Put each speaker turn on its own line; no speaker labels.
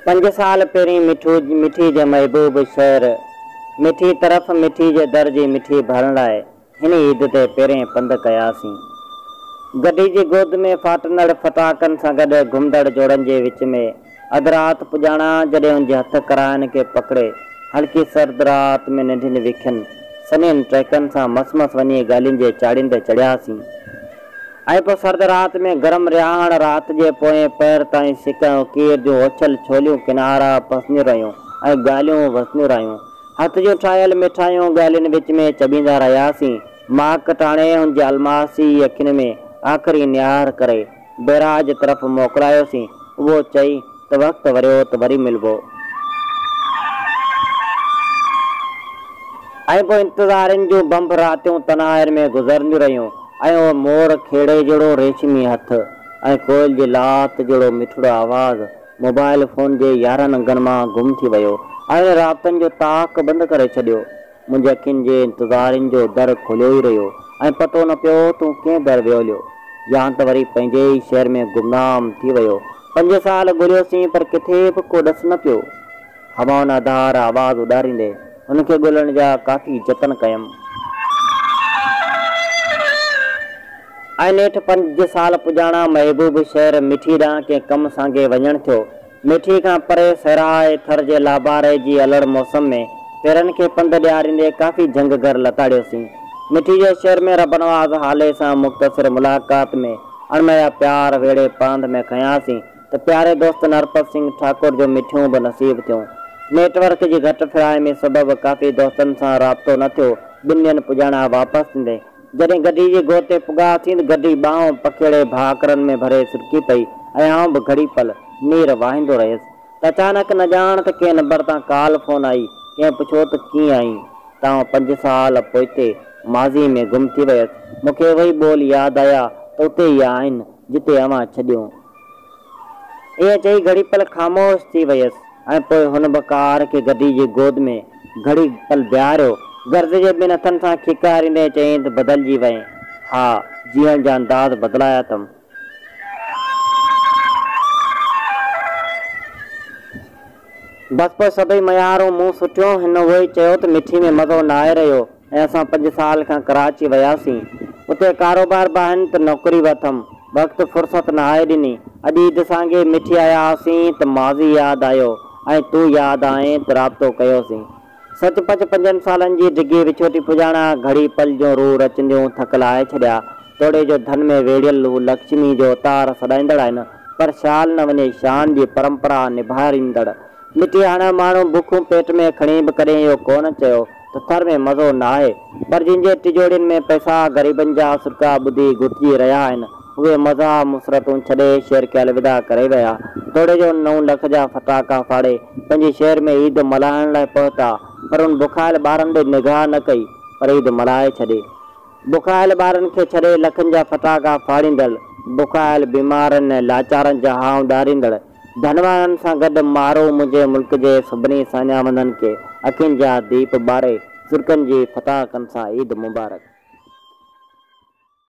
پنج سال پهرين مٺو مٺي جي محبوب شهر مٺي طرف مٺي جي در جي مٺي ڀرڻ لاء هن عيد تي پيرين پنڌ ڪياسين. گڍي جي گود ۾ ڦاٽندڙ ڦٽاڪن سان گڏ گهمندڙ جوڙن جي وچ ۾ اڌ رات پڄاڻان جڏهن هن جي هٿ ڪراين کي پڪڙي هلڪي سرد رات ۾ ننڍين وکين سنهين ٽهڪن سان مس مس وڃي ڳالهين جي چاڙهين تي چڙهياسين. ۽ پوء سرد رات ۾ گرم رهاڻ رات جي پوئين پهر تائين سڪ ۽ اڪير جون اوڇل ڇوليون ڪنارا پسنديون رهيون ۽ ڳالهيون وسنديون رهيون. هٿ جون ٺاهيل مٺايون ڳالهين وچ ۾ چٻيندا رهياسين. ماڪ ٽاڻي هن جي الماسي اکين ۾ آخري نهار ڪري بئراج طرف موڪلايوسين اهو چئي ته وقت وريو ته وري ملبو. ۽ پوء انتظارين جون ڀنڀ راتيون تنهائين ۾ گذرنديون رهيون ۽ اهو مور کيڙي جهڙو ريشمي هٿ ۽ ڪوئل جي لات جهڙو مٺڙو آواز موبائل فون جي 11 انگن مان گم ٿي ويو ۽ ان رابطن جو طاق بند ڪري ڇڏيو. منهنجي اکين جي انتظارين جو در کليو ئي رهيو ۽ پتو نه پيو تون ڪنهن در ويو هليو يا ته وري پنهنجي ئي شهر ۾ گمنام ٿي ويو. پنج سال ڳوليوسين پر ڪٿي به ڪو ڏس نه پيو. هوائن آڌار آواز اڏاريندي هن کي ڳولڻ جا ڪافي جتن ڪيم. ۽ نيٺ پنج سال پڄاڻان محبوب شهر مٺي ڏانهن ڪنهن ڪم سانگي وڃڻ ٿيو. مٺي کان پري صحرائي ٿر جي لاباري جي الڙ موسم ۾ پيرن کي پنڌ ڏياريندي ڪافي جهنگ گهر لتاڙيوسين. مٺي جي شهر ۾ ربنواز هالي سان مختصر ملاقات ۾ اڻميا پيار ويڙهي پاند ۾ کنياسين. ته پياري دوست نرپت سنگهه ٺاڪر جو مٺيون به نصيب ٿيون. نيٽ ورڪ جي گهٽ فراهمي سبب ڪافي دوستن سان رابطو نه ٿيو. ٻن ڏينهن پڄاڻان واپس ٿيندي جڏهن گڍي جي گود تي پڳاسين ته گڍي ٻانهون پکيڙي ڀاڪرن ۾ ڀري سرڪي پئي ۽ آئون به گهڙي پل نير واهيندو رهيس ته اچانڪ نه ڄاڻ ته ڪنهن نمبر تان ڪال فون آئي ڪنهن پڇيو ته ڪيئن آهين؟ ته آئون پنج سال پوئتي ماضي ۾ گم ٿي ويس. مون کي اهي ٻول ياد آيا ته اتي ئي آهن جتي اوهان ڇڏيون. ائين چئي گهڙي پل خاموش ٿي ويس ۽ پوء هن به ڪار کي گڍي جي گود ۾ گهڙي پل بيهاريو. غرض جي ٻن هٿن سان کيڪاريندي چيائين ته بدلجي وئين. ها، جيئڻ جا انداز بدلايا اٿم. بس پوء سڀئي ميارون مون سٺيون. هن اهو ئي چيو ته مٺي ۾ مزو ناهي رهيو ۽ اسان پنج سال کان ڪراچي وياسين. اتي ڪاروبار به آهن ته نوڪري به اٿم. وقت فرصت ناهي ڏني. اڄ عيد سانگي مٺي آيا هئاسين ته ماضي ياد آيو ۽ تون ياد آئين ته رابطو ڪيوسين. سچ پچ پنجن سالن جي ڊگهي وڇوٽي پڄاڻان گهڙي پل جون روح رچنديون ٿڪ لاهي ڇڏيا. توڙي جو ڌن ۾ ويڙهيل هو لڪشمي جو اوتار سڏائيندڙ آهن، پر شال نه وڃي شان جي پرمپرا نڀاريندڙ. مٺي هاڻ ماڻهو بکون پيٽ ۾ کڻي به ڪڏهن اهو ڪونه چيو ته ٿر ۾ مزو ناهي، پر جن جي ٽجوڙين ۾ پئسا غريبن جا سڏڪا ٻڌي گهٽجي رهيا آهن، اهي مزا مسرتون ڇڏي شهر کي الوداع ڪري ويا. توڙي جو نو لک جا ڦٽاڪا ڦاڙي پنهنجي شهر ۾ عيد ملهائڻ لاء پهتا، پر ان بکايل ٻارن ڏي نگاهه نه ڪئي، پر عيد ملهائي ڇڏي. بکايل ٻارن کي ڇڏي لکن جا ڦٽاڪا ڦاڙيندڙ، بکايل بيمارن ۽ لاچارن جا هانء ڏاريندڙ ڌنوارن سان گڏ مارو منهنجي ملڪ جي سڀني ساڃاهوندن کي اکين جا ديپ ٻاري سرڪن جي ڦٽاڪن سان عيد مبارڪ.